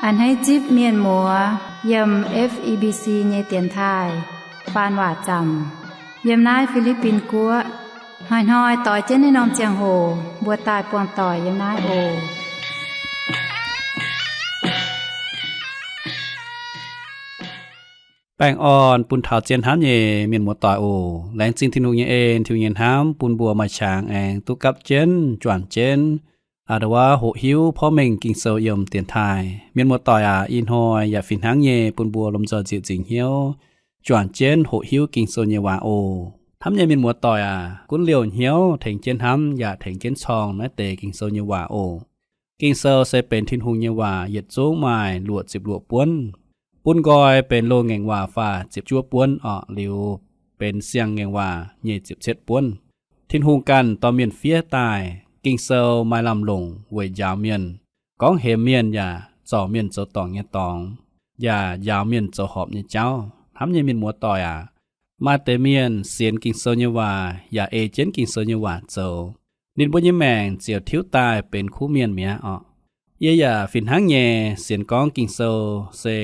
A'hneiv zipv mienh muoz yiem F E B C nyei dienx taaih faan waac zaamc yiem naaiv Fi^li^bin Guoqv. Hnoi-hnoi doix jienv naaiv norm ziangh hoc mbuo daaih buangh doic yiem naaiv oc. Baengh orn bun taux zien hnamv nyei mienh muoz-doic oc. Laengz zingh Tin-Hungh nyei en, Tin-Hungh nyei hnamv bun mbuo maaih qangx aengx duqv gapv jienv, juangc jienv, a'nda'wuov hoqc hiuv porv mengh Ging-Sou yiem dienx taaih. Mienh muoz-doic aac, ih hnoi yaac fih hnangv nyei bun mbuo lomh nzoih nzieqc nzingc hnyouv juangc jienv hoqc hiuv Ging-Sou nyei waac oc. Hnamv nyei mienh muoz-doic aac, gunv liouh hnyouv tengx jienv hnamv yaac tengx jienv corng naaiv deix Ging-Sou nyei waac oc. Ging-Sou se benx Tin-Hungh nyei waac, yietc zungv maaih luoqc ziepc luoqc buonv. Bun nqoi benx loz-ngaengc waac faah ziepc juov buonv orqc, liuz benx siang-ngaengc waac nyei ziepc cietv buonv. Tin-Hungh ganh dorh mienh fiev daaih. Ging-Sou maaih lamh longc weic njaaux mienh, gorngv hemx mienh yaac zorc mienh zoux dorngc nyei dorngx, yaac njaaux mienh zoux horpc nyei jauv. Hnamv nyei mienh muoz-doic aac, maaih deix mienh sienx Ging-Sou nyei waac yaac ei jienv Ging-Sou nyei waac zoux, ninh mbuo nyei maengc ziouc tiuv daaih benx kuv mienh mi'aqv orqc. Yie yaac fih hnangv nyei sienx gorngv Ging-Sou se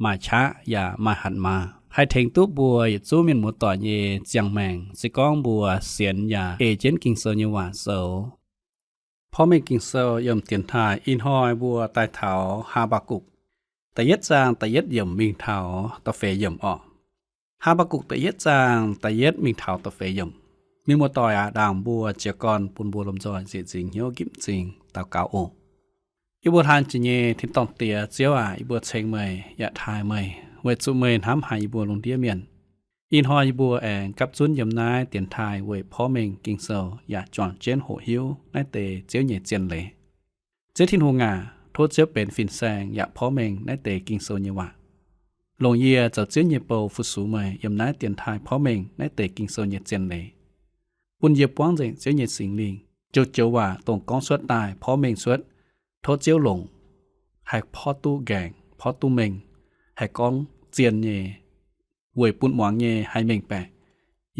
maaih qaqv yaac maaih hatc maaz, haih tengx duqv mbuo yietc zungv mienh muoz-doic nyei ziangh maengc, se gorngv mbuo sienx yaac ei jienv Ging-Sou nyei waac zoux. Porv mengh Ging-Sou yiem dienx taaih ih hnoi mbuo daaih taux Haa^mbaa^gukc da'yietv zaang da'yietv yiemc mingh taux da'feix yiemc orqc. Haa^mbaa^gukc da'yietv zaang da'yietv mingh taux da'feix yiemc. Mienh muoz-doic aac, ndaangc mbuo jiez gorn bun mbuo lomh nzoih nzieqc nzingc hnyouv nqipv m'zing daux gaux oc. Yie mbuo hlang jiex nyei tin-dorngh Diex, Ziouv aac, yie mbuo ceng meih yaac taaih meih weic zuqc meih hnamv haic yie mbuo lungh ndiev mienh. Ih hnoi yie mbuo aengx gapv zunv yiem naaiv dienx taaih weic porv mengh Ging-Sou yaac juangc jienv hoqc hiuv naaiv deix Ziouv nyei zien leiz. Ziouv Tin-Hungh aac, tov Ziouv benx fin-saeng yaac porv mengh naaiv deix Ging-Sou nyei waac. Longc yie zoux Ziouv nyei bou fu-sux meih yiem naaiv dienx taaih porv mengh naaiv deix Ging-Sou nyei zien leiz. Bun yie buangv nzengc Ziouv nyei Singx Lingh, joux-joux waac dongh gorngv cuotv daaih porv mengh cuotv. Tov Ziouv longc, haih porv duqv nqaengc, porv duqv mengh, haih gorngv zien nyei, weic bun muangx nyei haih mengh baeqc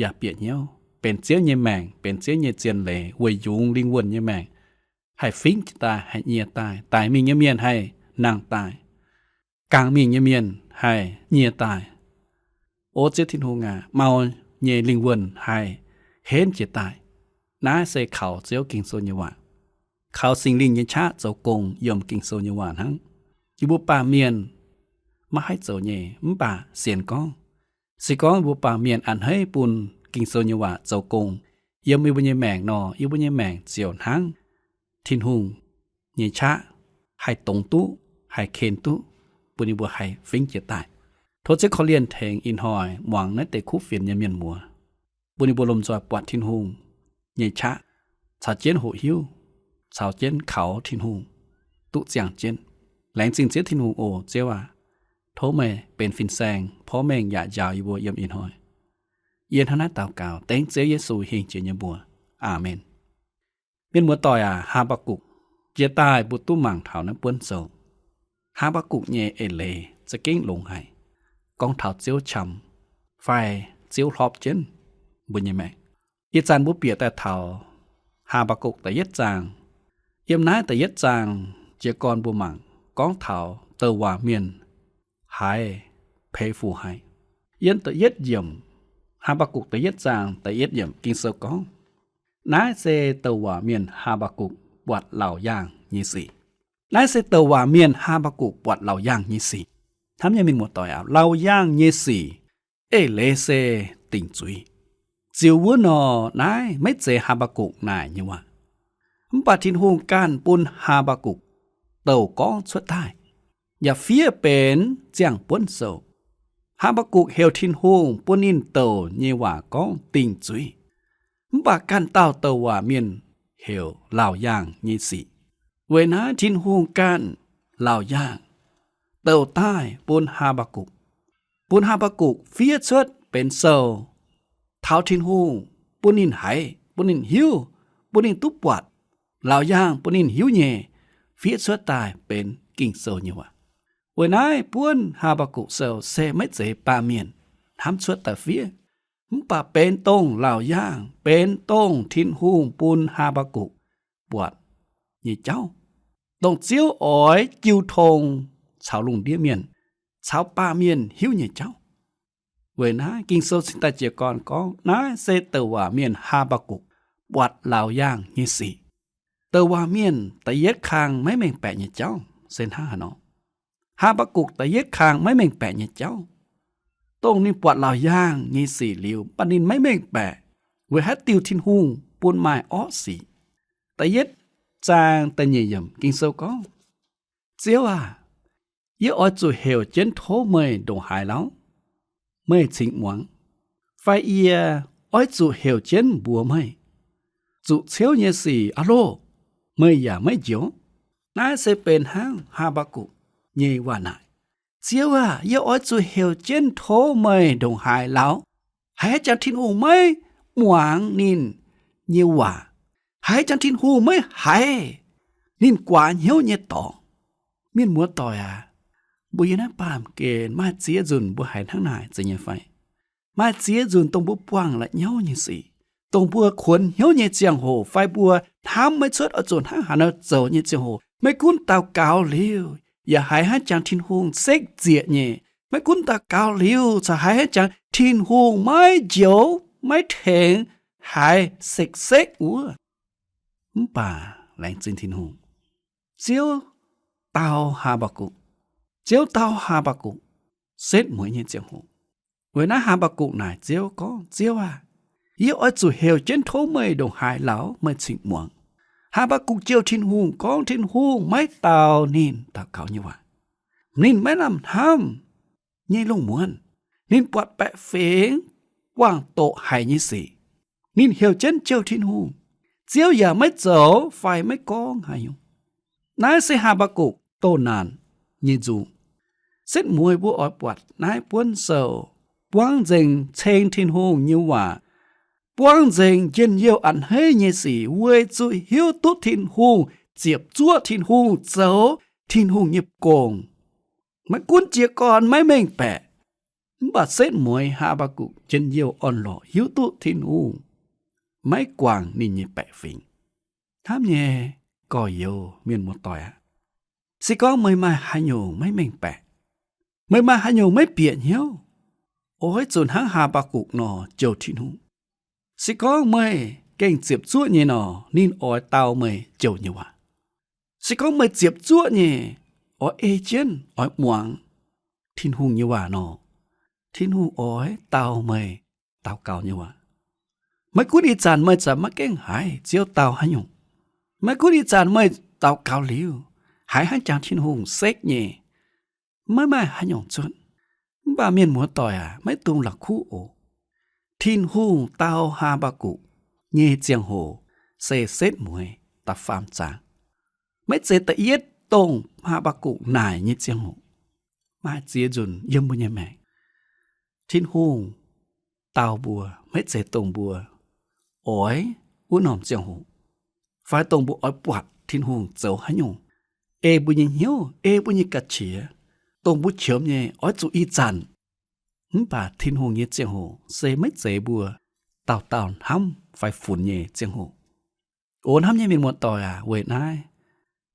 yaac bieqc hnyouv, benx Ziouv nyei maengc, benx Ziouv nyei zien leiz weic yungz lingh wuonh nyei maengc, haih fingx jiez daaih, haih nyie daaih. Daic mingh nyei mienh haih nangh daaih, gangh mingh nyei mienh haih nyie daaih. O Ziouv Tin-Hungh aac, mau nyei lingh wuonh haih henv jiez daaih. Naaiv se kaux Ziouv Ging-Sou nyei waac, kaux Singx Lingh nyei qaqv zoux gong yiem Ging-Sou nyei waac hnangv. Yie mbuo baamh mienh maiv haih zoux nyei, mv baac sienx gorngv, se gorngv yie mbuo baamh mienh a'hneiv bun Ging-Sou nyei waac zoux gong yiem yie mbuo nyei maengc nor, yie mbuo nyei maengc ziouc hnangv Tin-Hungh nyei qaqv haih dongz duqv, haih ken duqv, bun yie mbuo haih fingx jiez daaih. Tov Ziouv korv-lienh tengx ih hnoi muangx naaiv deix kuv fienx nyei mienh muoz, bun ninh mbuo lomh nzoih buatc Tin-Hungh nyei qaqv caux jienv hoqc hiuv, caux jienv kaux Tin-Hungh, duqv ziangh jienv. Laengz zingh Ziouv Tin-Hungh oc. Ziouv aac, tov meih benx fin-saeng porv mengh yaac njaaux yie mbuo yiem ih hnoi. Yie hnangv naaiv daux gaux dengv Ziouv Yesu hingh jiex nyei mbuox. Aamen. Mienh muoz-doic aac, Haa^mbaa^gukc, jiex daaih mbuo duqv mangc taux naaiv buonv sou. Haa^mbaa^gukc nyei eix leiz za'gengh longx haic, gorngv taux Ziouv qam fai Ziouv hlorpv jienv mbuo nyei maengc. Ih zanc mbuo bieqc daaih taux Haa^mbaa^gukc da'yietv zaang. Yiem naaiv da'yietv zaang jiez gorn mbuo mangc gorngv taux douc waac mienh haiz peix fuc haic. Yiem da'yietv yiemc, Haa^mbaa^gukc da'yietv zaang da'yietv yiemc Ging-Sou gorngv, naaiv se douc waac mienh Haa^mbaa^gukc buatc laauc yaangh nyei sic. Naaiv se douc waac mienh Haa^mbaa^gukc buatc laauc yaangh nyei sic. Hnamv nyei mienh muoz-doic aac, laauc yaangh nyei sic eix leiz se dingc zuiz. Ziux wuov nor, naaiv maiv zeiz Haa^mbaa^gukc naaic nyei waac. Mv baac Tin-Hungh ganh bun Haa^mbaa^gukc douc gorngv cuotv daaih, yaac fiev benx ziangh buonv sou. Haa^mbaa^gukc heuc Tin-Hungh bun ninh douc nyei waac gorngv dingc zuiz. Mv baac ganh dauh douc waac mienh heuc laauc yaangh nyei sic. Weic naaiv Tin-Hungh ganh laauc yaangh douc daaih bun Haa^mbaa^gukc, bun Haa^mbaa^gukc fiev cuotv benx sou, taux Tin-Hungh bun ninh haiz, bun ninh hiuv, bun ninh duqv buatc. Laauc yaangh bun ninh hiuv nyei, fiev cuotv daaih benx Ging-Sou nyei waac. Weic naaiv buonv Haa^mbaa^gukc Sou se maiv zeiz baamh mienh hnamv cuotv daaih fiev, mv baac benx dongh laauc yaangh, benx dongh Tin-Hungh bun Haa^mbaa^gukc buatc nyei jauv, dongh Ziouv oix jiu tong caux lungh ndiev mienh, caux baamh mienh hiuv nyei jauv. Weic naaiv Ging-Sou cingx daaih jiez gorn gorngv naaiv se douc waac mienh Haa^mbaa^gukc buatc laauc yaangh nyei sic. Douc waac mienh da'yietv kang maiv mengh baeqc nyei jauv se hnangv haaix nor. Haa^mbaa^gukc da'yietv kang maiv mengh baeqc nyei jauv, dongh ninh buatc laauc yaangh nyei sic liuz, mv baac ninh maiv mengh baeqc weic haaix diuc Tin-Hungh bun maaih orqv sic. Da'yietv zaang da'nyeic yiemc Ging-Sou gorngv, Ziouv aah! Yie oix zuqc heuc jienv tov meih ndongc haaix lauh, meih cingx muangx? Fai yie oix zuqc heuc jienv mbuox meih, zuqc ciouv nyei sic aah loh, meih yaac maiv njoux? Naaiv se benx hnangv Haa^mbaa^gukc nyei waac naaic, Ziouv aah! Yie oix zuqc heuc jienv tov meih ndongc haaix lauh? Haiz jangx Tin-Hungh maiv muangx ninh nyei waac. Haiz jangx Tin-Hungh maiv haiz ninh guaax hnyouv nyei dorngx. Mienh muoz-doic aac, mbuo yiem naaiv baamh gen maaih ziex nzunc mbuo haiz hnangv naaic zeiz nyei fai? Maaih ziex nzunc dongh mbuo buangh la'nyauv nyei sic, dongh mbuo kuonx hnyouv nyei ziangh hoc fai mbuo hnamv maiv cuotv oix zuqc hnangv haaix nor zoux nyei ziangh hoc, maiv gunv daux gaux liuz yaac haiz hnangv jangx Tin-Hungh sekv zieqc nyei. Maiv gunv daux gaux liuz caux haiz hnangv jangx Tin-Hungh maiv njoux maiv tengx, haiz sekv-sekv wuov. Mv baac laengz zingh Tin-Hungh, Ziouv dau Haa^mbaa^gukc. Ziouv dau Haa^mbaa^gukc setv mueiz nyei ziangh hoc. Weic naaiv Haa^mbaa^gukc naaic Ziouv gorngv, Ziouv aah! Yie oix zuqc heuc jienv tov meih ndongc haaix lauh meih cingx muangx? Haa^mbaa^gukc jouh Tin-Hungh gorngv Tin-Hungh maiv dau ninh daux gaux nyei waac. Ninh maiv lamh hnamv nyei lungh muonz. Ninh buatc baeqc fingx buangh doqc haic nyei sic. Ninh heuc jienv jouh Tin-Hungh. Ziouv yaac maiv zoux fai maiv gorngv haaix nyungc. Naaiv se Haa^mbaa^gukc doh naanc nyei nzung. Setv mueiz mbuo oix buatc naaiv buonv sou buangv nzengc ceng Tin-Hungh nyei waac, buangv nzengc njien-youh a'hneiv nyei sic weic zuqc hiuv duqv Tin-Hungh, ziepc zuoqv Tin-Hungh, zoux Tin-Hungh nyei gong. Maiv gunv jiez gorn maiv mengh baeqc, mv baac setv mueiz Haa^mbaa^gukc njien-youh orn-lorqc hiuv duqv Tin-Hungh maiv guangc ninh nyei baeqc fingx. Hnamv nyei gorx-youz mienh muoz-doic aac, se gorngv meih maaih haaix nyungc maiv mengh baeqc, meih maaih haaix nyungc maiv bieqc hnyouv, oix zuqc hnangv Haa^mbaa^gukc nor jouh Tin-Hungh. Se gorngv meih gengh ziepc zuoqv nyei nor, ninh oix dau meih jouh nyei waac. Se gorngv meih ziepc zuoqv nyei, oix ei jienv oix muangx Tin-Hungh nyei waac nor, Tin-Hungh oix dau meih daux gaux nyei waac. Maiv gunv ih zanc meih za'gengh maiv haiz Ziouv dau haaix nyungc, maiv gunv ih zanc meih daux gaux liuz haiz hnangv jangx Tin-Hungh sekv nyei, maiv maaih haaix nyungc cuotv. Mv baac mienh muoz-doic aac, maiv dungx la'kuqv oc. Tin-Hungh dau Haa^mbaa^gukc nyei ziangh hoc se setv mueiz da'faam zaang. Maiv zeiz da'yietv dongh Haa^mbaa^gukc naaic nyei ziangh hoc. Maaih ziex nzunc yiem mbuo nyei maengc, Tin-Hungh dau mbuo maiv zeiz dongh mbuo oix wuov norm ziangh hoc, fai dongh mbuo oix buatc Tin-Hungh zoux haaix nyungc ei mbuo nyei hnyouv, ei mbuo nyei ga'qiex, dongh mbuo qiemx nyei oix zuqc ih zanc. Mv baac Tin-Hungh nyei ziangh hoc se maiv zeiz mbuo dauh dauh hnamv fai funx nyei ziangh hoc. O hnamv nyei mienh muoz-doic aac, weic naaiv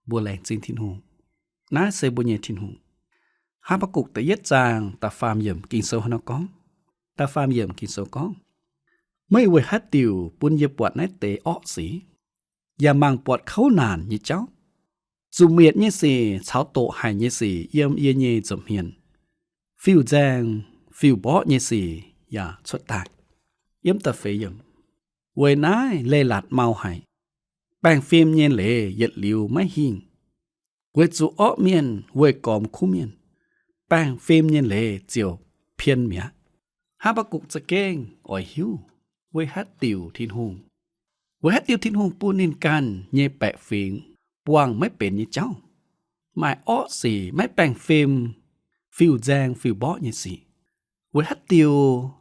mbuo laengz zingh Tin-Hungh. Naaiv se mbuo nyei Tin-Hungh. Haa^mbaa^gukc da'yietv zaang da'faam yiemc Ging-Sou hnangv nor gorngv, da'faam yiemc Ging-Sou gorngv, Meih weic haaix diuc bun yie buatc naaiv deix orqv sic, yaac mangc buatc kouv naanc nyei jauv? Zuqc mietc nyei sic caux doqc haic nyei sic yiem yie nyei nza'hmien. Fiuv-nzaeng fiuv-mborqv nyei sic yaac cuotv daaih. Yiem da'feix yiemc, Weic naaiv leiz-latc mau haic, baengh fim nyei leiz yietc liuz maiv hingh. Weic zuqc orqv mienh weih gormx kuv mienh, baengh fim nyei leiz ziouc pien mi'aqv. Haa^mbaa^gukc za'gengh oix hiuv weic haaix diuc Tin-Hungh, weic haaix diuc Tin-Hungh bun ninh ganh nyei baeqc fingx buangh maiv benx nyei jauv, maaih orqv sic, maiv baengh fim, fiuv-nzaeng fiuv-mborqv nyei sic. Weic haaix diuc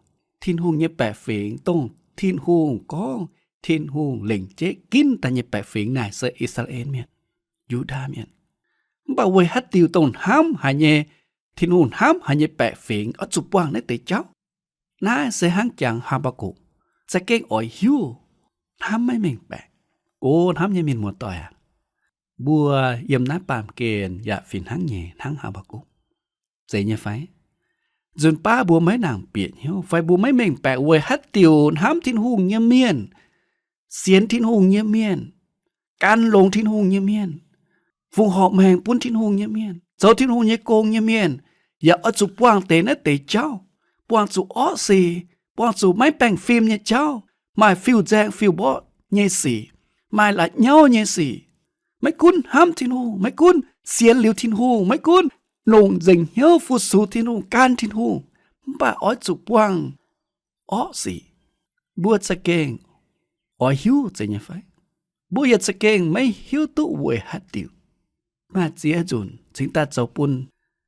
Tin-Hungh nyei baeqc fingx, dongh Tin-Hungh gorngv Tin-Hungh lengc jeiv ginv daaih nyei baeqc fingx naaic se I^saa^laa^en Mienh, Yu^ndaa Mienh, mv baac weic haaix diuc dongh hnamv haic nyei, Tin-Hungh hnamv haic nyei baeqc fingx oix zuqc buangh naaiv deix jauv? Naaiv se hnangv jangx Haa^mbaa^gukc za'gengh oix hiuv, hnamv maiv mengh baeqc. O hnamv nyei mienh muoz-doic aac, Mbuo yiem naaiv baamh gen yaac fih hnangv nyei, hnangv Haa^mbaa^gukc. Zeiz nyei fai? Nzunc baav mbuo maiv nangc bieqc hnyouv fai mbuo maiv mengh baeqc weic haaix diuc hnamv Tin-Hungh nyei mienh, sienx Tin-Hungh nyei mienh, gan longx Tin-Hungh nyei mienh, fungc horc maengc bun Tin-Hungh nyei mienh, zoux Tin-Hungh nyei gong nyei mienh, yaac oix zuqc buangh deix naaiv deix jauv, buangh zuqc orqv sic, buangh zuqc maiv baengh fim nyei jauv, maaih fiuv-nzaeng fiuv-mborqv nyei sic, maaih la'nyauv nyei sic. Maiv gunv hnamv Tin-Hungh, maiv gunv sienx liuz Tin-Hungh, maiv gunv longc nzengc hnyouv fu-sux Tin-Hungh, gan Tin-Hungh, mv baac oix zuqc buangh orqv sic. Mbuo za'gengh oix hiuv zeiz nyei fai? Mbuo yaac za'gengh maiv hiuv duqv weic haaix diuc. Maaih ziex nzunc cingx daaih zoux bun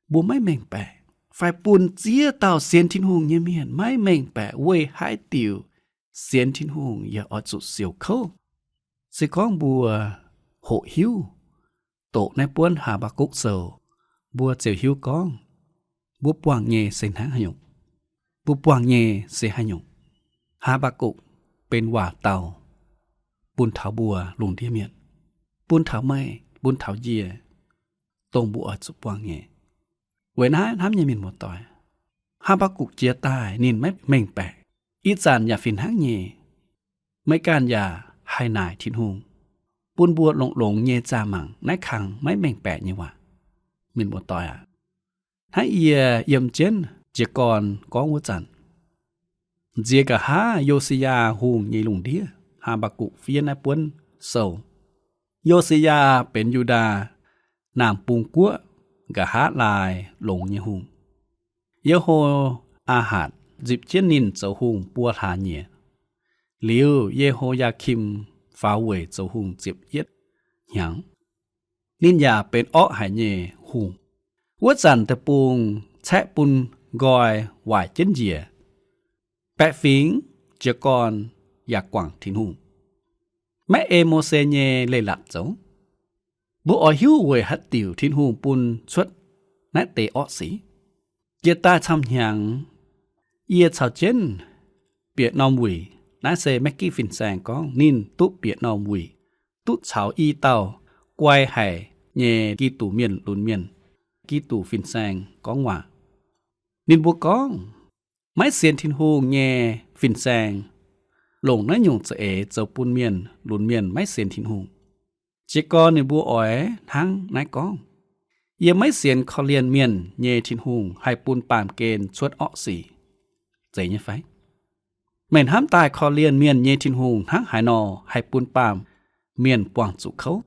mbuo maiv mengh baeqc, fai bun ziex dauh sienx Tin-Hungh nyei mienh maiv mengh baeqc weic haaix diuc sienx Tin-Hungh yaac oix zuqc siouc kouv. Se gorngv mbuo hoqc hiuv doqc naaiv buonv Haa^mbaa^gukc Sou, mbuo ziouc hiuv gorngv mbuo buangh nyei se hnangv haaix nyungc. Mbuo buangh nyei se haaix nyungc? Haa^mbaa^gukc benx waac-dauh bun taux mbuo lungh ndiev mienh, bun taux meih, bun taux yie, dongh mbuo oix zuqc buangh nyei. Weic naaiv hnamv nyei mienh muoz-doic, Haa^mbaa^gukc jiex daaih ninh maiv mengh baeqc. Ih zanc yaac fih hnangv nyei, meih ganh yaac haih naaic Tin-Hungh bun mbuo longx-longx nyei zaah mangc naaiv kang maiv mengh baeqc nyei waac. Mienh muoz-doic aac, hnangv yie yiem jienv jiez gorn gorngv wuov zanc, nziex nqa'haav Yo^si^yaa Hungh nyei lungh ndiev, Haa^mbaa^gukc fiev naaiv buonv sou. Yo^si^yaa benx Yu^ndaa Naamh Bung Guoqv nqa'haav laai longx nyei hungh. Ye^ho^aa^hatc nzipc jienv ninh zoux hungh buo hlaax nyieqc. Liuz, Ye^ho^yaa^kim faaux weic zoux hungh ziepc yietv hnyangx. Ninh yaac benx orqv haic nyei hungh. Wuov zanc deic-bung caeqv bun nqoi waaic jienv njiec. Baeqc fingx jiez gorn yaac guangc Tin-Hungh, maiv ei Mose nyei leiz-latc zoux. Mbuo oix hiuv weic haaix diuc Tin-Hungh bun cuotv naaiv deix orqv sic. Jiex daaih camv hnyangx, yie caux jienv bieqc norm wuic, naaiv se Maiv Gitv Fin-Saeng gorngv ninh duqv bieqc norm wuic, duqv caux i dauh guai haic nyei Giduc mienh lunx mienh, Giduc Fin-Saeng gorngv waac. Ninh mbuo gorngv, maiv sienx Tin-Hungh nyei fin-saeng longc naaiv nyungc za'eix zoux bun mienh lunx mienh maiv sienx Tin-Hungh. Jiez gorn ninh mbuo oix hnangv naaiv gorngv, yie maiv sienx korv-lienh mienh nyei Tin-Hungh haih bun baamh gen cuotv orqv sic. Zeiz nyei fai? Meih hnamv daaih korv-lienh mienh nyei Tin-Hungh hnangv haaix nor haih bun baamh mienh buangh zuqc kouv?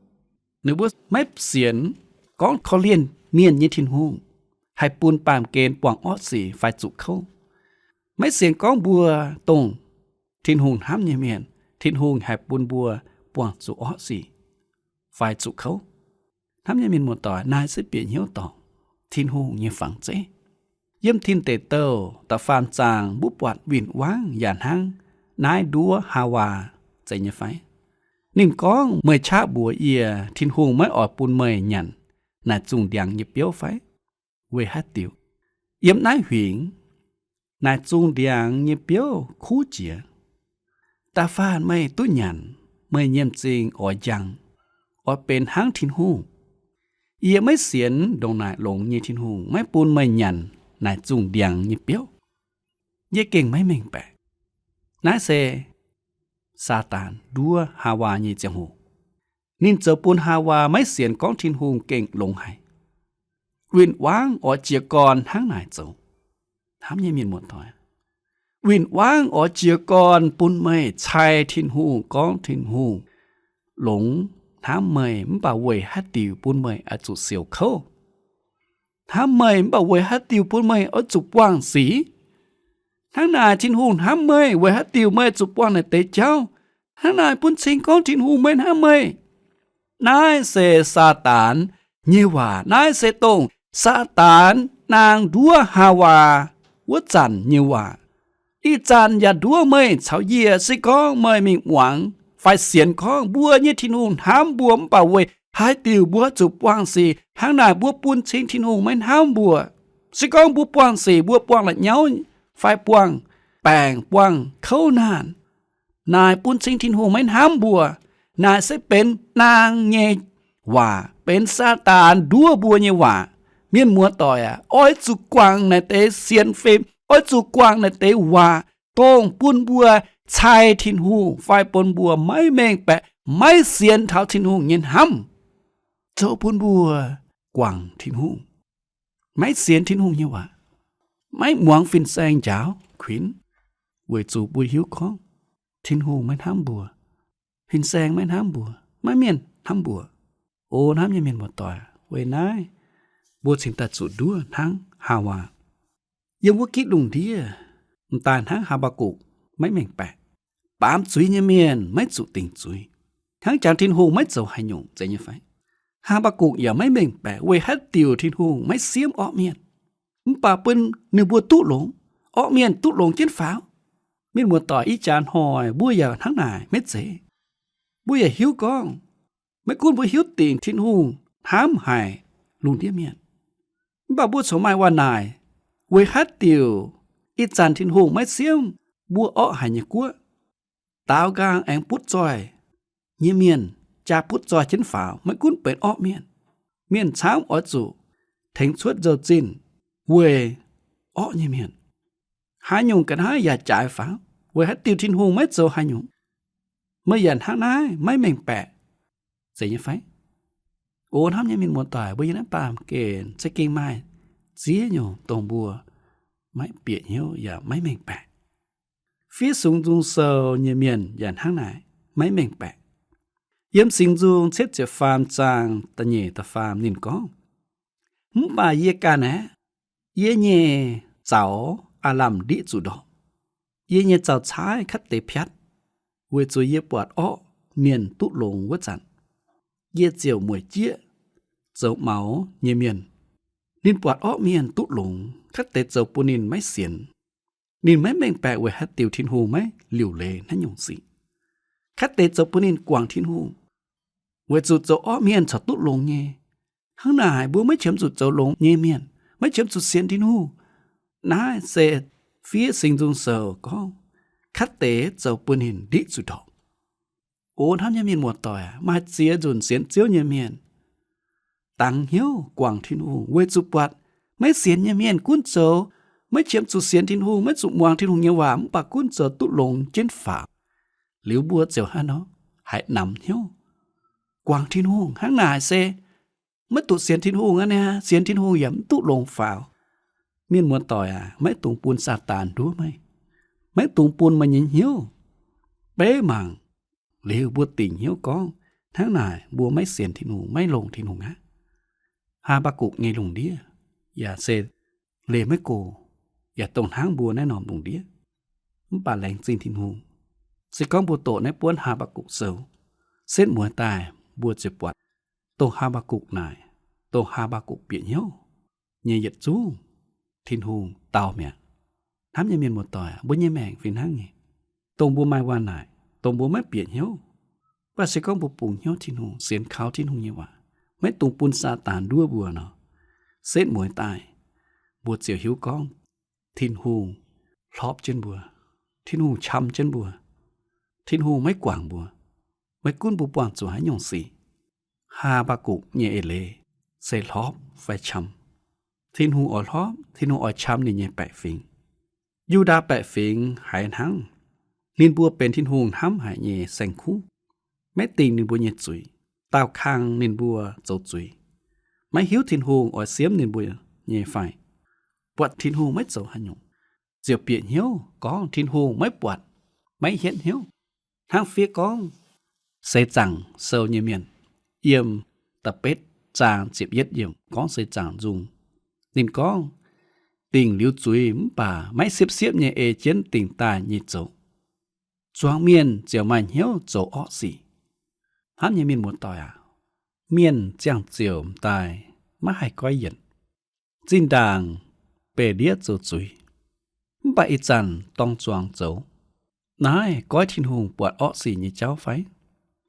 Ninh mbuo maiv sienx gorngv korv-lienh mienh nyei Tin-Hungh haih bun baamh gen buangh orqv sic fai zuqc kouv. Maiv sienx gorngv mbuo dongh Tin-Hungh hnamv nyei mienh, Tin-Hungh haih bun mbuo buangh zuqc orqv sic fai zuqc kouv. Hnamv nyei mienh muoz-doic, naaiv se bieqc hnyouv dorngc Tin-Hungh nyei fangx zeiv. Yiem Tin Deic Douh da'faam zaang mbuo buatc win-wangv yaac hnangv naaiv nduov Haawaa, zeiz nyei fai? Ninh gorngv, meih qaqv mbuox yie, Tin-Hungh maiv oix bun meih nyanc naaic zungh ndiangx nyei biouv fai? Weic haaix diuc? Yiem naaiv huingx naaic zungh ndiangx nyei biouv kuv jiex. Da'faanh meih duqv nyanc, meih nyei m'zing oix njang, oix benx hnangv Tin-Hungh. Yie maiv sienx ndongc naaic longx nyei Tin-Hungh maiv bun meih nyanc naaic zungh ndiangx nyei biouv. Yie gengh maiv mengh baeqc. Naaiv se Saadaan nduov Haawaa nyei ziangh hoc. Ninh zoux bun Haawaa maiv sienx gorngv Tin-Hungh gengh longx haic. Win-wangv oix jiez gorn hnangv naaic zoux. Hnamv nyei mienh muoz-doic, win-wangv oix jiez gorn bun meih cai Tin-Hungh gorngv Tin-Hungh longx hnamv meih mv baac weic haaix diuc bun meih oix zuqc siouc kouv. Hnamv meih mv baac weic haaix diuc bun meih oix zuqc buangh sic? Hnangv naaic Tin-Hungh hnamv meih weic haaix diuc meih zuqc buangh naaic deix jauv? Hnangv naaic bun cing gorngv Tin-Hungh maiv hnamv meih. Naaiv se Saadaan nyei waac. Naaiv se dongh Saadaan naang nduov Haawaa wuov zanc nyei waac. Ih zanc yaac nduov meih caux yie. Se gorngv meih mingh muangx fai sienx gorngv mbuo nyei Tin-Hungh hnamv mbuo mv baac weic haaix diuc mbuo zuqc buangh sic, hnangv naaic mbuo bun cing Tin-Hungh maiv hnamv mbuo. Se gorngv mbuo buangh sic, mbuo buangh la'nyauv fai buangh baengc, buangh kouv naanh, naaic bun cing Tin-Hungh maiv hnamv mbuo. Naaic se benx naang nyei waac, benx Saadaan nduov mbuo nyei waac. Mienh muoz-doic aac, oix zuqc guangc naaiv deix sienx fim, oix zuqc guangc naaiv deix waac, dongh bun mbuo cai Tin-Hungh fai bun mbuo maiv mengh baeqc, maiv sienx taux Tin-Hungh nyei hnamv, zoux bun mbuo guangc Tin-Hungh, maiv sienx Tin-Hungh nyei waac, maiv muangx fin-saeng njaaux kuinx, weic zuqc mbuo hiuv gorngv Tin-Hungh maiv hnamv mbuo, fin-saeng maiv hnamv mbuo, maiv mienh hnamv mbuo. O hnamv nyei mienh muoz-doic, weic naaiv mbuo cingx daaih zuqc nduov hnangv Haawaa. Yiem wuov gitv lungh ndiev, m'daaih hnangv Haa^mbaa^gukc maiv mengh baeqc, baamz zuiz nyei mienh maiv zuqc dingc zuiz, hnangv jangx Tin-Hungh maiv zoux haaix nyungc, zeiz nyei fai? Haa^mbaa^gukc yaac maiv mengh baeqc weic haaix diuc Tin-Hungh maiv siemv orqv mienh. Mv baac bun ninh mbuo duqv longx, orqv mienh duqv longx jienv faaux. Mienh muoz-doic, ih jaax hnoi mbuo yaac hnangv naaic maiv zeiz? Mbuo yaac hiuv gorngv, maiv gunv mbuo hiuv dingc Tin-Hungh hnamv haic lungh ndiev mienh, mv baac mbuo corc maaih waac naaic, weic haaix diuc ih zanc Tin-Hungh maiv siemv mbuo orqv haic nyei guoqv, daaux nqaang aengx butv zoih nyei mienh jaa butv zoih jienv faaux, maiv gunv benx orqv mienh. Mienh camv oix zuqc tengx cuotv nzou-zinh weic orqv nyei mienh. Haaix nyungc ga'naaiv yaac jaaix faaux, weic haaix diuc Tin-Hungh maiv zoux haaix nyungc? Meih yaac hnangv naaiv maiv mengh baeqc, zeiz nyei fai? O hnamv nyei mienh muoz-doic, mbuo yiem naaiv baamh gen za'gengh maaih ziex nyungc dongh mbuo maiv bieqc hnyouv yaac maiv mengh baeqc. Fiev Singx Nzung Sou nyei mienh yaac hnangv naaic maiv mengh baeqc. Yiem Singx Nzung cietv ziepc faam zaang da'nyeic da'faam ninh gorngv, mv baac yie ganh aeqv, yie nyei zaux aav lamh ndiqv zuqc ndorpc. Yie nyei zaux-caaiv katv deix piatv, weic zuqc yie buatc orqv mienh duqv longx wuov zanc, yie ziouc mueic jieqv zoux maux nyei mienh. Ninh buatc orqv mienh duqv longx, katv deix zoux bun ninh maiv sienx. Ninh maiv mengh baeqc weic haaix diuc Tin-Hungh maiv liuc leiz naaiv nyungc sic. Katv deix zoux bun ninh guangc Tin-Hungh, weic zuqc zoux orqv mienh corc duqv longx nyei. Hnangv naaic mbuo maiv qiemx zuqc zoux longx nyei mienh, maiv qiemx zuqc sienx Tin-Hungh. Naaiv se fiev Singx Nzung Sou gorngv, katv deix zoux bun ninh ndiqv zuqc ndorpc. O hnamv nyei mienh muoz-doic, maaih ziex nzunc sienx Ziouv nyei mienh dangx hnyouv guangc Tin-Hungh weic zuqc buatc maiv sienx nyei mienh gunv zoux, maiv qiemx zuqc sienx Tin-Hungh, maiv zuqc muangx Tin-Hungh nyei waac, mv baac gunv zoux duqv longx jienv faaux. Liuz mbuo ziouc hnangv nor haiz namx hnyouv. Guangc Tin-Hungh hnangv naaic se maiv duqv sienx Tin-Hungh aqv niaa, sienx Tin-Hungh yaac mv duqv longx faaux. Mienh muoz-doic aac, maiv dungx bun Saadaan nduov meih. Maiv dungx bun meih nyei hnyouv beiv mangc. Liuz mbuo dingc hnyouv gorngv, hnangv naaic mbuo maiv sienx Tin-Hungh, maiv longx Tin-Hungh aqv. Haa^mbaa^gukc nyei lungh ndiev yaac se leih maiv go, yaac dongh hnangv mbuo naaiv norm lungh ndiev. Mv baac laengz zingh Tin-Hungh, se gorngv mbuo doqc naaiv buonv Haa^mbaa^gukc Sou, setv mueiz daaih mbuo ziouc buatc dongh Haa^mbaa^gukc naaic, dongh Haa^mbaa^gukc bieqc hnyouv nyei yietc zungv Tin-Hungh dau mi'aqv. Hnamv nyei mienh muoz-doic, mbuo nyei maengc fih hnangv nyei. Dongh mbuo maaih waac naaic, dongh mbuo maiv bieqc hnyouv, mv baac se gorngv mbuo bungx hnyouv Tin-Hungh, sienx kaux Tin-Hungh nyei waac, maiv dungx bun Saadaan nduov mbuo nor, setv mueiz daaih mbuo ziouc hiuv gorngv Tin-Hungh hlorpv jienv mbuo, Tin-Hungh qam jienv mbuo, Tin-Hungh maiv guangc mbuo. Maiv gunv mbuo buangh zuqc haaix nyungc sic, Haa^mbaa^gukc nyei eix leiz se hlorpv fai qam. Tin-Hungh oix hlorpv, Tin-Hungh oix qam ninh nyei baeqc fingx. Yu^ndaa baeqc fingx haiz hnangv, ninh mbuo benx Tin-Hungh hnamv haic nyei saeng-kuv, maiv dingc ninh mbuo nyei zuiz, daauh kang ninh mbuo zoux zuiz, maiv hiuv Tin-Hungh oix siemv ninh mbuo nyei fai, buatc Tin-Hungh maiv zoux haaix nyungc, ziouc bieqc hnyouv gorngv Tin-Hungh maiv buatc, maiv hietv hnyouv. Hnangv fiev gorngv Seix Zaangc Sou nyei mienh, yiem da'betv zaang ziepc yietv yiemc gorngv Seix Zaangc Nzung. Ninh gorngv, dingc liuz zuiz mv baac maiv siepv-siepv nyei ei jienv dingc daaih nyei zoux, zuangx mienh ziouc maaih hnyouv zoux orqv sic. Hnamv nyei mienh muoz-doic aac, mienh ziangh ziouc m'daaih maiv haih goiv yienc, zinh ndaangc beih ndiev zoux zuiz, mv baac ih zanc dorng zuangx zoux. Naaiv goiv Tin-Hungh buatc orqv sic nyei jauv fai?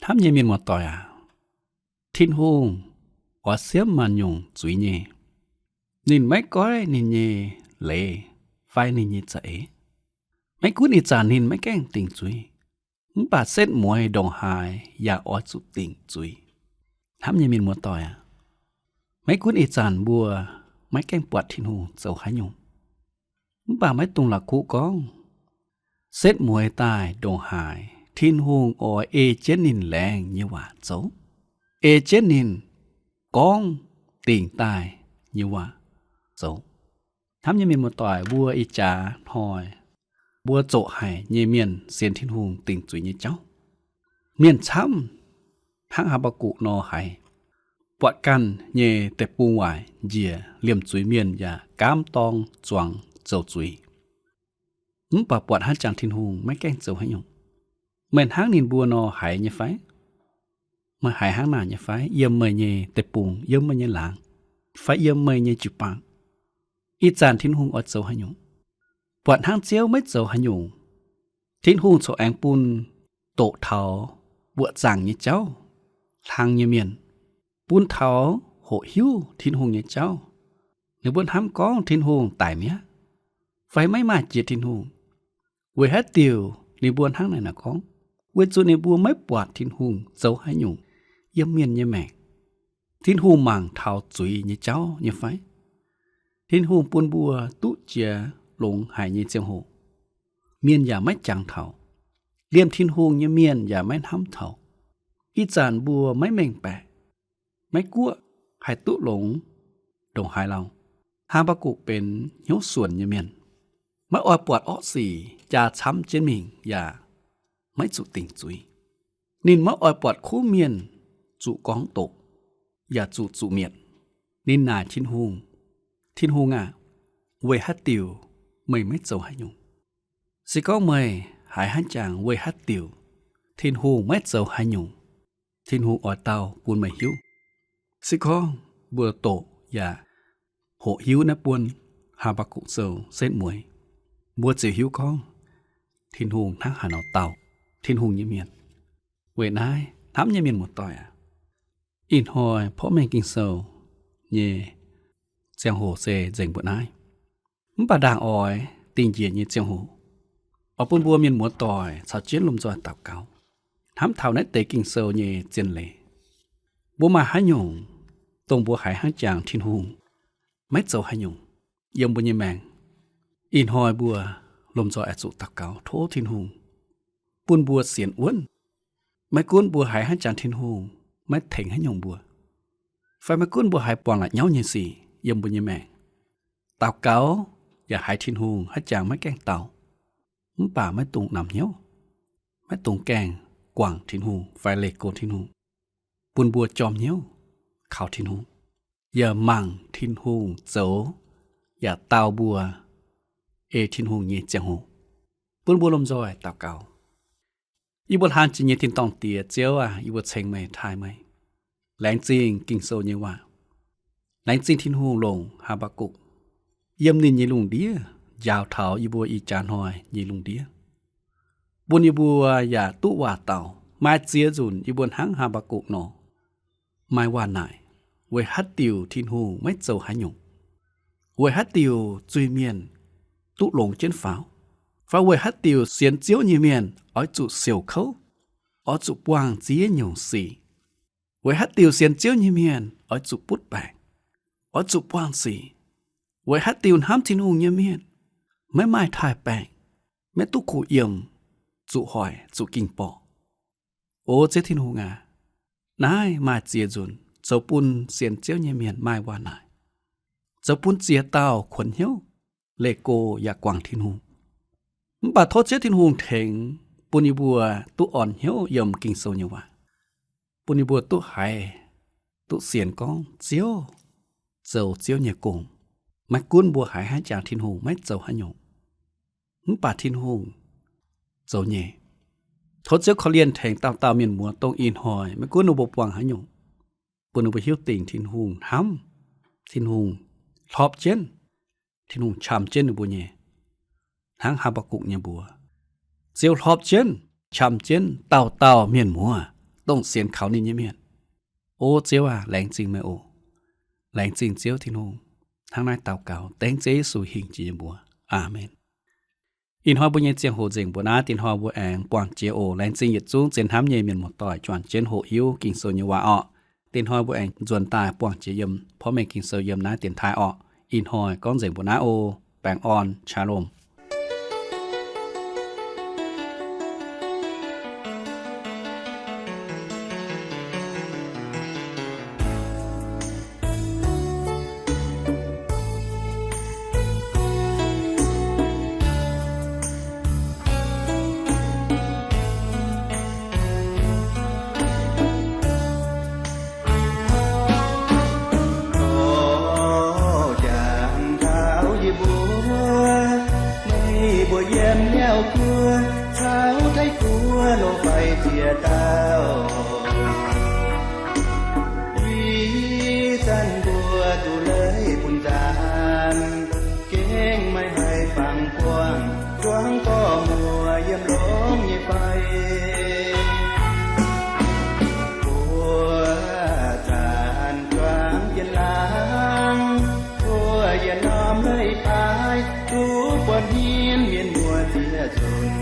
Hnamv nyei mienh muoz-doic aac, Tin-Hungh oix siemv maanc nyungc zuiz nyei. Ninh maiv goiv ninh nyei leiz fai ninh nyei za'eix. Maiv gunv ih zanc ninh maiv gaengh dingc zuiz, mv baac setv mueiz ndongc haaix yaac oix zuqc dingc zuiz. Hnamv nyei mienh muoz-doic aac, maiv gunv ih zanc mbuo maiv gaengh buatc Tin-Hungh zoux haaix nyungc, mv baac maiv dungx la'kuqv gorngv setv mueiz daaih ndongc haaix Tin-Hungh oix ei jienv ninh laengz nyei waac zoux, ei jienv ninh gorngv dingc daaih nyei waac zoux. Hnamv nyei mienh muoz-doic, mbuo ih jaax hnoi mbuo zoqc haic nyei mienh sienx Tin-Hungh dingc zuiz nyei jauv. Mienh camv hnangv Haa^mbaa^gukc nor haiz, buatc ganh nyei deic-bung waaic njiec liemh zuiz mienh yaac gaamv dorng zuangx zoux zuiz, mv baac buatc hnangv jangx Tin-Hungh maiv gaengh zoux haaix nyungc. Meih hnangv ninh mbuo nor haiz nyei fai? Meih haiz hnangv naaic nyei fai yiem meih nyei deic-bung, yiem meih nyei laangz, fai yiem meih nyei jiu-baang? Ih zanc Tin-Hungh oix zoux haaix nyungc? Buatc hnangv Ziouv maiv zoux haaix nyungc, Tin-Hungh corc aengx bun doqc taux mbuoqc zaangc nyei jauv hlang nyei mienh, bun taux hoqc hiuv Tin-Hungh nyei jauv. Ninh mbuo hnamv gorngv Tin-Hungh daic mi'aqv, fai maiv maaih jiex Tin-Hungh. Weic haaix diuc ninh mbuo hnangv naaic nor gorngv? Weic zuqc ninh mbuo maiv buatc Tin-Hungh zoux haaix nyungc yiem mienh nyei maengc. Tin-Hungh mangc taux zuiz nyei jauv nyei fai? Tin-Hungh bun mbuo duqv jiex longx haic nyei ziangh hoc, mienh yaac maiv jangx taux. Liemh Tin-Hungh nyei mienh yaac maiv hnamv taux. Ih zanc mbuo maiv mengh baeqc, maiv guoqv haih duqv longx ndongc haaix lauh. Haa^mbaa^gukc benx hnyouv suonc nyei mienh, maiv oix buatc orqv sic jaa camv jienv mingh yaac maiv zuqc dingc zuiz. Ninh maiv oix buatc kuv mienh zuqc gorngv doqc yaac zuqc zuqc mietc. Ninh naaic Tin-Hungh, Tin-Hungh aah! Weic haaix diuc meih maiv zoux haaix nyungc? Se gorngv meih haiz hnangv jangx weic haaix diuc Tin-Hungh maiv zoux haaix nyungc, Tin-Hungh oix dau bun meih hiuv. Se gorngv mbuo doqc yaac hoqc hiuv naaiv buonv Haa^mbaa^gukc Sou setv mueiz, mbuo ziouc hiuv gorngv Tin-Hungh hnangv haaix nor dau Tin-Hungh nyei mienh. Weic naaiv hnamv nyei mienh muoz-doic aac, ih hnoi porv mengh Ging-Sou nyei ziangh hoc se nzengc mbuoqc naaiv. Mv baac ndaangc oix dingh njiec nyei ziangh hoc, oix bun mbuo mienh muoz-doic caux jienv lomh nzoih daux gaux, hnamv taux naaiv deix Ging-Sou nyei zien leiz. Mbuo maaih haaix nyungc, dongh mbuo haiz hnangv jangx Tin-Hungh maiv zoux haaix nyungc yiem mbuo nyei maengc, ih hnoi mbuo lomh nzoih oix zuqc daux gaux tov Tin-Hungh bun mbuo sienx wuonv. Maiv gunv mbuo haiz hnangv jangx Tin-Hungh maiv tengx haaix nyungc mbuo, fai maiv gunv mbuo haiz buangh la'nyauv nyei sic yiem mbuo nyei maengc, daux gaux yaac haiz Tin-Hungh hnangv jangx maiv gaengh dau, mv baac maiv dungx namx hnyouv, maiv dungx gaengh guangc Tin-Hungh fai leih go Tin-Hungh, bun mbuo jorm hnyouv kaux Tin-Hungh, yaac mangc Tin-Hungh zoux yaac dau mbuo ei Tin-Hungh nyei ziangh hoc. Bun mbuo lomh nzoih daux gaux. Yie mbuo hlang jiex nyei tin-dorngh Diex, Ziouv aac, yie mbuo ceng meih, taaih meih. Laengz zingh Ging-Sou nyei waac. Laengz zingh Tin-Hungh longc Haa^mbaa^gukc yiem ninh nyei lungh ndiev njaaux taux yie mbuo ih jaax hnoi nyei lungh ndiev, bun yie mbuo yaac duqv waac-dauh maaih ziex nzunc yie mbuo hnangv Haa^mbaa^gukc nor, maaih waac-naaic, weic haaix diuc Tin-Hungh maiv zoux haaix nyungc, weic haaix diuc zuiz-mienh duqv longx jienv faaux, fai weic haaix diuc sienx Ziouv nyei mienh oix zuqc siouc kouv, oix zuqc buangh ziex nyungc sic, weic haaix diuc sienx Ziouv nyei mienh oix zuqc butv baengc, oix zuqc buangh sic, weic haaix diuc hnamv Tin-Hungh nyei mienh maiv maaih taaih-baengc, maiv duqv kuh yiem, zuqc hoic, zuqc ging-borqc. O Ziouv Tin-Hungh aac, naaiv maaih ziex nzunc zoux bun sienx Ziouv nyei mienh maaih waac-naaic, zoux bun ziex dauh kuonx hnyouv, leih go yaac guangc Tin-Hungh. Mv baac tov Ziouv Tin-Hungh tengx bun yie mbuo duqv orn hnyouv yiem Ging-Sou nyei waac, bun yie mbuo duqv haiz, duqv sienx gorngv Ziouv zoux Ziouv nyei gong. Maiv gunv mbuo haiz hnangv jangx Tin-Hungh maiv zoux haaix nyungc, mv baac Tin-Hungh zoux nyei. Tov Ziouv korv-lienh tengx dauh dauh mienh muoz dongh ih hnoi maiv gunv ninh mbuo buangh haaix nyungc, bun ninh mbuo hiuv dingc Tin-Hungh hnamv, Tin-Hungh hlorpv jienv, Tin-Hungh qam jienv ninh mbuo nyei. Hnangv Haa^mbaa^gukc nyei mbuox, Ziouv hlorpv jienv, qam jienv dauh dauh mienh muoz, dongh sienx kaux ninh nyei mienh. O Ziouv aac, laengz zingh meih oc. Laengz zingh Ziouv Tin-Hungh. Hnangv naaiv daux gaux dengv Ziouv Yesu hingh jiex nyei mbuox. Aamen. Ih hnoi mbuo nyei ziangh hoc nzengc mbuoqc naaiv. Diex hnoi mbuo aengx buangh jiex oc. Laengz zingh yietc zungv zien hnamv nyei mienh muoz-doic juangc jienv hoqc hiuv Ging-Sou nyei waac orqc. Dinh hnoi mbuo aengx nzuonx daaih buangh jiex yiem porv mengh Ging-Sou yiem naaiv dienx taaih orqc. Ih hnoi gorngv nzengc mbuo naaiv oc. Baengh orn, shalom. Jangx taux yie mbuo, meih mbuo yiem nyauv guoqv, caux Taiv guoqv loz-faix ziex dauh. Ih zanc mbuo duqv leiz bun nzaanx, gengh maiv haih fangx buangh, zuangx gorx-muoc yiem longx nyei fai. Mbuo zanc juangc jienv laangz, mbuo yietc norm leiz-baaix duqv buatc hmien mienh muoz ziex nzunc.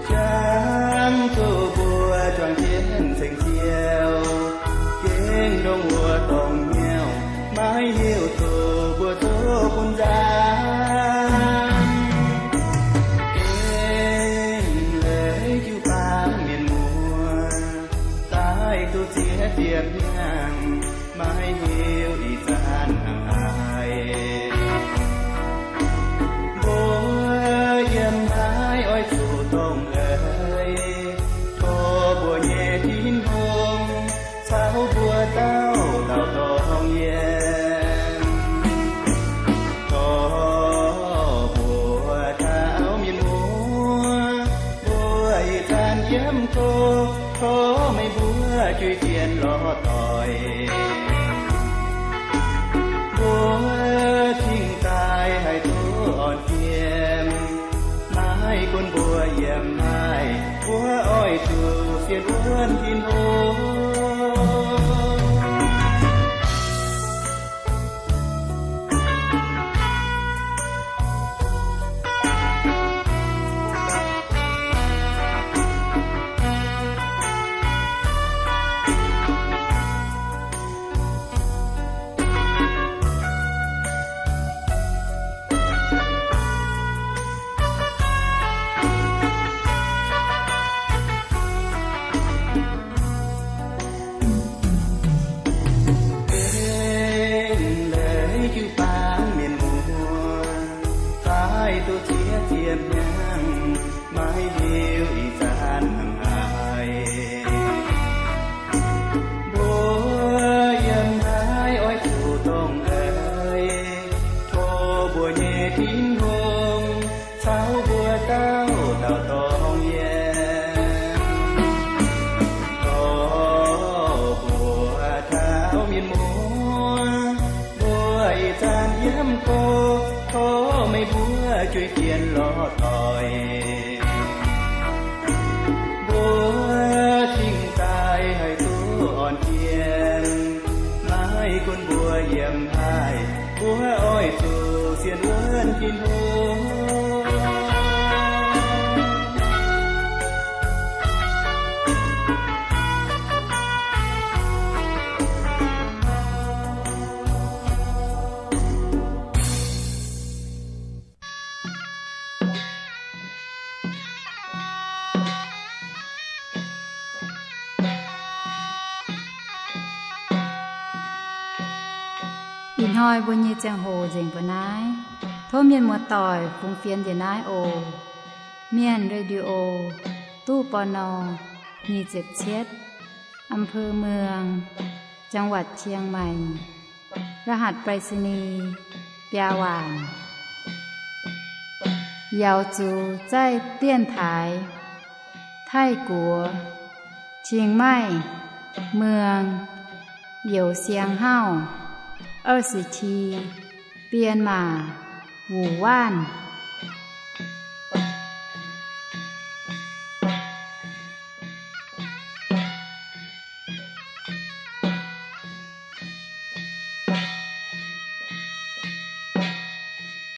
Jangx zuqc mbuo juangc jienv ceng-ziouv, gengh ndongc wuov dorngx hnyouv, maiv hiuv duqv mbuo zoux bun nzaanx. Gengh leiz jiu-baang mienh muoz, daaih duqv ziex diepv hnyangx, maiv hiuv ih zanc hnangv haaix. Mbuo yiem naaiv oix zuqc dongh eix, tov mbuo nyei Tin-Hungh caux mbuo dauh dauh dongh yiem. Tov mbuo taux mienh muoz, mbuo ih zanc yiem go, tov meih mbuo juiz jienv lorz doic. Mbuo cingx daaih haih duqv orn jiem, maiv gunv mbuo yiem naaiv, mbuo oix zuqc sienx wuonv Tin-Hungh. Gengh leiz jiu-baang mienh muoz, daaih duqv ziex diepv hnyangx, maiv hiuv ih zanc hnangv haaix. Mbuo yiem naaiv oix zuqc dongh eix, tov mbuo nyei Tin-Hungh caux mbuo dauh dauh dongh yiem. Tov mbuo taux mienh muoz, mbuo ih zanc yiem go, tov meih mbuo jueiv jienv lorz doic. Mbuo cingx daaih haih duqv orn jiem, maiv gunv mbuo yiem naaiv, mbuo oix zuqc sienx wuonv Tin-Hungh. Ih hnoi mbuo nyei ziangh hoc nzengc mbuo naaiv. Tov mienh muoz-doic fungx fienx njiec naaiv oc. Mienh Radio, ตู้ ปณ. nyic ziepc cietv, อำเภอเมือง จังหวัดเชียงใหม่ รหัสไปรษณีย์ biaa waanc. Yaux zuqc zaih 电台 Taiv-Guoqv, Chiang Mai, Muang, Youz Siang Hauv, 二十七, Bienh Maac, Wuc Waanv.